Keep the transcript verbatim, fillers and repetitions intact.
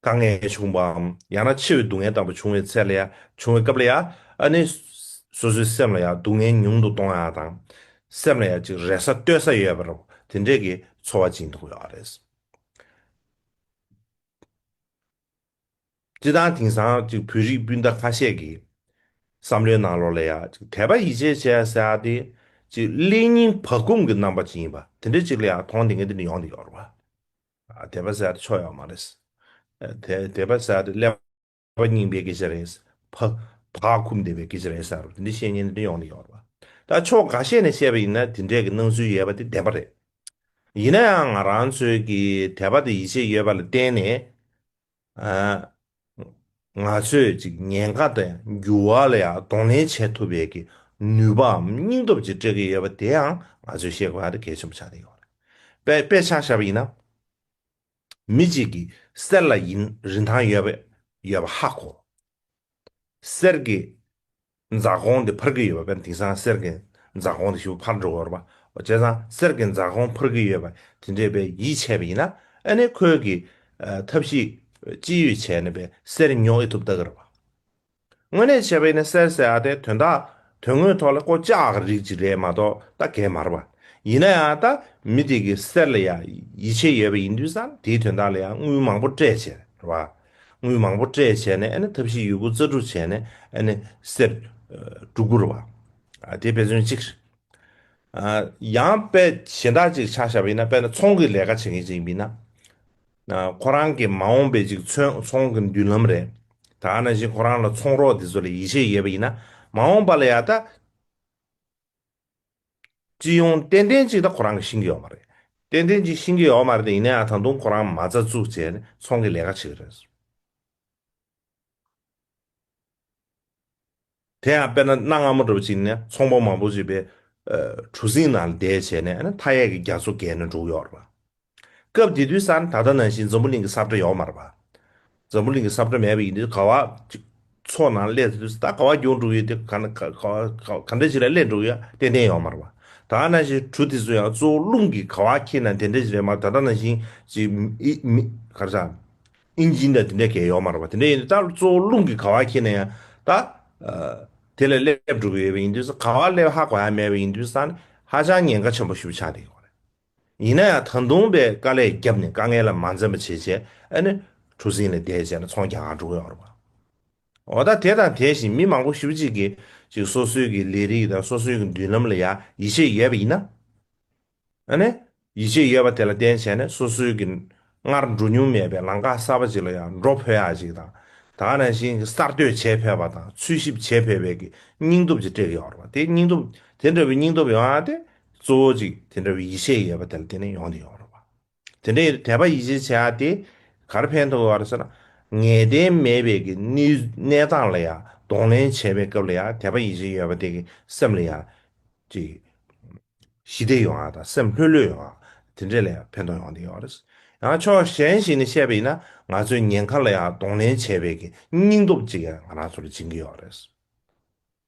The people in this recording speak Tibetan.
དཀའ་ངལ་བྱུང་བའམ་ཡང་ན་འཆི་བའི་སྡུག་བསྔལ་ལྟ་བུ་བྱུང་བའི་ཚེ་ལ་ཡང་བྱུང་བའི་སྐབས་ལ་ཡང་ཨ་ནི་སོ་སོའི་སེམས་ལ་ཡང་སྡུག་བསྔལ་ཉུང་དུ་གཏོང་ཡག་དང་། སེམས་ལ་ཡང་ཅིག་རེ་ས་གཏོད་ས་ཡོད་པ་རེད། དེ་འདྲས་ཀྱི་ཚོར་བ་སྦྱིན་ཐུབ་ཡོད་རེད། སྤྱིར་བཏང་དེང་སང་ཅིག་བོད་རིགས་སྤུན་ཟླ་ཁ་ཤས་ཀྱི་བསམ་བློའི་ནང་ལོགས་ལ་ཡང་ཅིག་དད་པ་ཡིད་ཆེས་བྱས་ཟེར་ཡག་དེ་ཅིག་ཀླད་རྙིང་བག་འཁུམས་ཀྱི་རྣམ་པ་ཅིག་ཡིན་པ་དེ་འདྲ་ཅིག་ལ་ཡང་མཐོང་བསྡད་མཁན་དེ་འདྲ་ཡོང་བསྡད་ཡོད་རེད་པ། ཨ། དད་པ་ཟེར་ཡག་དེ་ཆོ་ཡོད་མ་རེད། ཨ། དད་དད་པ་ཟེར་ཡག་དེ་ཀླད་པ་རྙིང་པའི་སྐད་ཆ་རེད། བག་བག་འཁུམས་བསྡད་པའི་སྐད་ཆ་རེད་ཟེར་རོ། དེ་འདྲ་བཤད་མཁན་དེ་འདྲ་ཡོང་བསྡད་ཡོད་རེད་པ། ད་ཕྱོགས་འགའ་ཤས་ནས་བཤད་པ་ཡིན་ན་དེ་འདྲས་ཀྱི་སྣང་ཚུལ་ཡོད་པ་དེ་བདེན་པ་རེད། ཡིན་ན་ཡང་ང་རང་ཚོའི་གི་དད་པ་དང་ཡིད་ཆེས་ཡོད་པ་ལ་བརྟེན་ནས། ཨ། ང་ཚོས་ཅིག་ཉེན་ཁ་དང་འགྱུར་བ་ལ་ཡང་གདོང་ལེན་བྱེད་ཐུབ་པའི་གི་ནུས་པའམ་སྙིང་སྟོབས་ཅིག་སྤྲད་ཀྱི་ཡོད་པ་དེའང་ང་ཚོས་ཤེས་དགོས་ཡག་དེ་གལ་ཆེན་པོ་ཆགས་བསྡད་ཡོད་རེད། དཔེ་དཔེ་ཆ་བཞག་པ་ཡིན་ན། མི་གཅིག་གིས་གསེར་ལ་ཡིན་རིན་ཐང་ཡོད་པ་ཡོད་པ་ཧ་གོ། གསེར་གྱི་འཛག་གོང་དེ་འཕར་གྱི་ཡོད་པ། དཔེར་ན་དེང་སང་གསེར་གྱི་འཛག་གོང་དེ་ཞེ་པོ་འཕར་འགྲོ་གི་ཡོད་རེད་པ། བྱས་ཙང་གསེར་གྱི་འཛག་གོང་འཕར་གྱི་ཡོད་པ་དེ་འདྲས་པའི་ཡིད་ཆེས་པ་ཡིན་ན། ཨ་ནི་ཁོས་ཀྱི་ཨ་ཐབས་ཤེས་ཅི་ཡོད་བྱས་ནས་པའི་གསེར་ཉོ་ཨེ་ཐུབ་ལྟ་གི་རེད་པ། དངོས་གནས་བྱས་པ་ཡིན་ན་གསེར་ཟེར་ཡག་དེ་དོན་དག་དོན་དངོས་ཐོག་ལ་ཀོ་ལྕགས་ཀྱི་རིགས་ཅིག་རེད་མ་གཏོགས་ད་གས་མ་རེད་པ། ཡིན་ན་ཡང་ད་མི་དེ་གིས་གསེར་ལ་ཡང་ཡིད་ཆེས་ཡོད་པ་ཡིན་དུས་ཙང་དེའི་དོན་དག་ལ་ཡང་དངུལ་མང་པོ་སྤྲད་བྱས་རེད་པ། དངུལ་མང་པོ་སྤྲད་བྱས་ནས་ཨ་ནི་ཐབས་ཤེས་ཡོད་རྒུ་རྩལ་སྤྲུགས་བྱས་ནས་ཨ་ནི་གསེར་ཨ་སྒྲུག་གི་རེད་པ། ཨ། དེ་དཔེ་མཚོན་གཅིག་རེད། ཨ། ཡང་དཔེ་གཞན་དག་ཅིག་ཆ་བཞག་པ་ཡིན་ན། དཔེར་ན་ཚོང་གི་ལས་ཀ་བྱེད་མཁན་ཅིག་ཡིན་པ་ཡིན་ན། ཨ། ཁོ་རང་གི་མ་འོངས་པའི་ཅིག་ཚོང་ཚོང་གི་མདུན་ལམ་རེད། ད་ག་ནང་བཞིན་ཁོ་རང་ལ་ཚོང་རོགས་དེ་ཚོ་ལ་ཡིད་ཆེས་ཡོད་པ་ཡིན་ན། མ་འོངས་པ་ལ་ཡང་ད་སྤྱི་ཡོངས་ཏན་ཏན་ཅིག་ད་ཁོ་རང་གིས་ཤེས་ཀྱི་ཡོད་མ་རེད། ཏན་ཏན་ཅིག་ཤེས་ཀྱི་ཡོད་མ་རེད་དེ། ཡིན་ན་ཡང་ད་དུང་ཁོ་རང་མ་རྩ་བཙུགས་བྱས་ནས་ཚོང་གི་ལས་ཀ་བྱེད་ཀྱི་རེད། དེ་ཡང་དཔེར་ན་གནའ་སྔ་མོ་འདྲ་པོ་ཅིག་ནས་ཚོང་པ་མང་པོ་ཅིག་པའི་ཨ་གྲུ་གཟིངས་ནང་བསྡད་བྱས་ནས་ཨ་ནི་མཐའ་ཡས་ཀྱི་རྒྱ་མཚོ་བརྒལ་ནས་འགྲོ་གི་ཡོད་རེད་པ། སྐབས་དེ་དུས་ཙང་ད་ལྟ་ནང་བཞིན་འཛམ་བུ་གླིང་གི་ས་ཁྲ་ཡོད་མ་རེད་པ། འཛམ་བུ་གླིང་གི་ས་ཁྲ་མེད་པ་ཡིན་དུས་ག་བ་ཅིག་མཚོ་ནང་སླེབས་དུས་ད་ག་བ་རྒྱུགས་འགྲོ་གི་ཡོད་དེ། ག་ག་ག་ག་ག་འདྲ་ཅིག་ལ་སླེབས་འགྲོ་གི་ཡོད་ཏན་ཏན་ཡོད་མ་རེད་པ། ད་ནང་བཞིན་གྲུ་དེ་ཚོ་ཡང་གཙོ་བོ་རླུང་གིས་ག་བ་འཁྱེར་ན་དེ་འདྲ་ཅིག་རེད་མ་གཏོགས། ད་ལྟ་ནང་བཞིན་ཅིག་ཨི་མི་ག་རེ་ཟ། ཨིན་ཇིན་དང་དེ་འདྲ་གས་ཡོད་མ་རེད་པ། དེ་འདྲ་ཡིན་དུས་ད་གཙོ་བོ་རླུང་གིས་ག་བ་འཁྱེར་ན་ཡང་ད་ཨ་དེ་ལ་སླེབས་འགྲོ་གི་ཡོད་པ་ཡིན་དུས་ཙང་། ག་བ་སླེབས་ཧ་གོ་ཡ་མེད་པ་ཡིན་དུས་ཙང་ཧ་ཅང་ཉེན་ཁ་ཆེན་པོ་ཞེ་པོ་ཆགས་བསྡད་ཡོད་རེད། ཡིན་ན་ཡང་ད་དུང་པའི་དཀའ་ལས་བརྒྱབ་ནས་དཀའ་ངལ་ལ་མ་འཛེམ་པ་བྱས་བྱས་ཨ་ནི་གྲུ་གཟིངས་ལ་བསྡད་བྱས་ནས་ཚོང་རྒྱག་ག་འགྲོ་གི་ཡོད་རེད་པ། འོ་ད་དེ་དང་དེ་བཞིན་མི་མང་པོ་ཞེ་པོ་ཅིག་གིས་ཅིག་སོ་སོའི་གི་ལས་རིགས་དང་སོ་སོའི་གི་མདུན་ལམ་ལ་ཡ་ཡིད་ཆེས་ཡོད་པ་ཡིན་ན། ཨ་ནི་ཡིད་ཆེས་ཡོད་པ་དེ་ལ་བརྟེན་བྱས་ནས་སོ་སོའི་གི་སྔར་འགྲོ་མྱོང་མེད་པའི་ལམ་ཁ་གསར་པ་ཅིག་ལ་ཡང་འགྲོ་ཕོད་ཡག་ཅིག་དང་། ད་ག་ནང་བཞིན་གསར་གཏོད་བྱེད་ཕོད་པ་དང་འཚོལ་ཞིབ་བྱེད་ཕོད་པའི་གི་སྙིང་སྟོབས་ཅིག་སྤྲད་ཀྱི་ཡོད་རེད་པ། དེ་སྙིང་སྟོབས་དེ་འདྲ་བའི་སྙིང་སྟོབས་ཡོང་ཡག་དེ་གཙོ་བོ་ཅིག་དེ་འདྲ་བའི་ཡིད་ཆེས་ཡོད་པ་དེ་ལ་བརྟེན་ནས་ཡོང་བསྡད་ཡོད་རེད་པ། དེ་འདྲའི་དད་པ་ཡིད་ཆེས་བྱེད་ཡག་དེ་ག་རེ་ཕན་ཐོགས་ཡོད་རེད་ཟེར་ན། ངེས་གཏན་མེད་པའི་གི་གནས་གནས་སྟངས་ལ་ཡང་གདོང་ལེན་བྱེད་པའི་སྐབས་ལ་ཡང་དད་པ་ཡིད་ཆེས་ཡོད་པ་དེ་གི་སེམས་ལ་ཡང་ཅིག་ཞི་བདེ་ཡོང་ཡག་དང་སེམས་ལྷོད་ལྷོད་ཡོང་ཡག་དེ་འདྲས་ལ་ཡང་ཕན་ཐོགས་ཡོང་བསྡད་ཡོད་རེད། ཡང་ཕྱོགས་གཞན་ཞིག་ནས་བཤད་པ་ཡིན་ན། ང་ཚོའི་ཉེན་ཁ་ལ་ཡང་གདོང་ལེན་བྱེད་པའི་གི་སྙིང་སྟོབས་ཅིག་ཡང་ང་རང་ཚོ་ལ་སྦྱིན་གྱི་ཡོད་རེད།